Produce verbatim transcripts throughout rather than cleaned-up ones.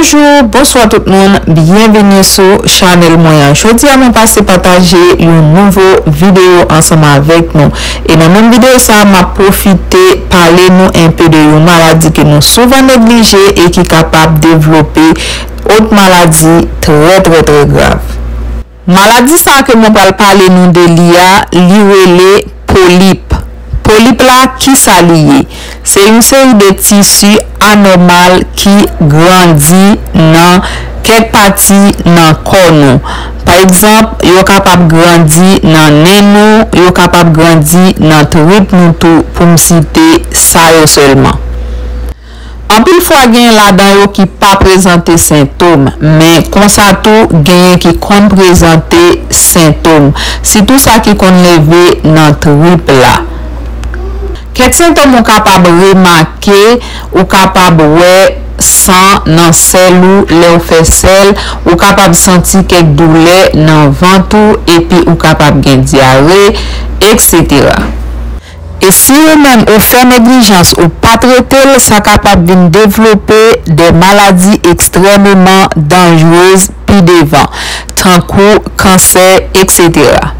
Bonjou, bonswa tout moun, byenveni sou chanèl mwen an. Jodi a mwen pase pataje yon nouvo videyo ansanm avèk nou. E nan menm videyo sa a, m ap pwofite pale nou enpe de yon maladi ke nou souvan neglije e ki kapab devlope ot maladi trè, trè, trè grav. Maladi sa a ke mwen pral pale nou de li a, li rele polip. Polip la, kisa li ye? Se yon seri de tisi anòmal ki grandi nan kèk pati nan kò nou. Pa egzanp, yo kapab grandi nan nen nou, yo kapab grandi nan trip nou tou, pou m site sa yo sèlman. Anpil fwa, genyen ladan yo ki pa prezante sentòm, men konsa tou, genyen ki konn prezante sentòm, sitou sa ki konn leve nan trip la. Kèk sentòm ou kapab remake, ou kapab wè san nan sèl ou lè w fè sèl, ou kapab santi kèk doulè nan vant ou, epi ou kapab gen dyare, etsetera. E si ou menm ou fè neglijans, ou pa trete l, sa kapab vin devlope de maladi ekstrèmeman danjrez pi devan, tankou kansè, etsetera.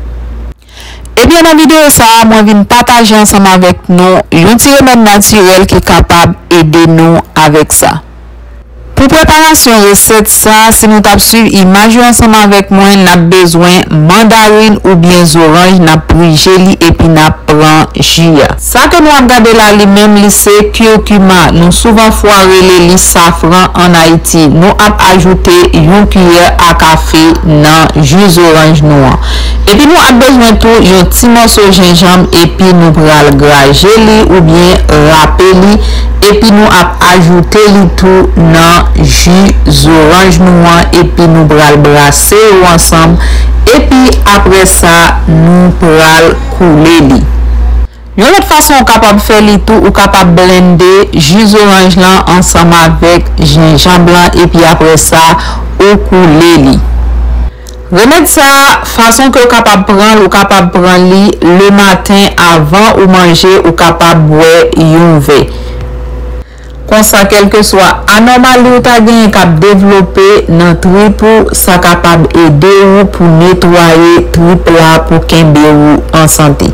Ebyen, nan videyo sa a, mwen vin pataje ansanm avèk nou yon ti remèd natirèl ki kapab ede nou avèk sa. Pou preparasyon resèt sa a, si nou t ap swiv imaj yo ansanm avèk mwen, n ap bezwen mandarin oubyen zoranj, n ap prije li epi n ap pran ji a. Sa ke nou ap gade la, li menm, li se curcuma. Nou souvan fwa rele li safran ann Ayiti. Nou ap ajoute yon kiyè a kafe nan ji zoranj nou an. Epi nou ap bezwen tou yon ti mòso jenjanm, epi nou pral graje li oubyen rape li, epi nou ap ajoute li tou nan ji zoranj nou an, epi nou pral brase yo ansanm, epi apre sa, nou pral koule li. Yon lòt fason ou kapab fè li tou, ou kapab blende ji zoranj lan ansanm avèk jenjanm lan, epi apre sa, ou koule li. Remèd sa a, fason ke w kapab pran l, ou kapab pran li lematen avan ou manje, ou kapab bwè yon vè. Konsa, kèlkeswa anòmali ou ta genyen k ap devlope nan trip ou, sa kapab ede ou pou netwaye trip la, pou kenbe ou an sante.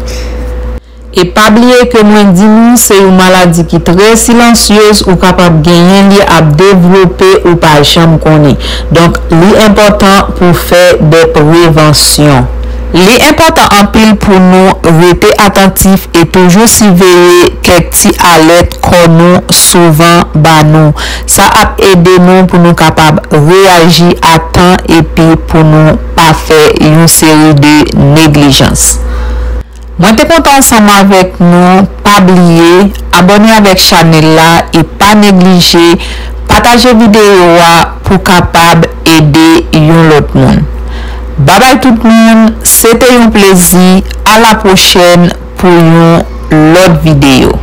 E pa bliye ke mwen di nou, se yon maladi ki trè silansyez, ou kapab genyen li ap devlope, ou pa janm konnen. Donk, li enpòtan pou fè de prevansyon. Li enpòtan anpil pou nou rete atantif e toujou siveye kèk ti alèt kò nou souvan ba nou. Sa ap ede nou pou nou kapab reyaji a tan epi pou nou pa fè yon seri de neglijans. Mwen te kontan ansanm avèk nou. Pa bliye abòne avèk chanèl la e pa neglije pataje videyo a pou kapab ede yon lòt moun. Babay tout moun, se te yon plezi. A la pwochèn pou yon lòt videyo.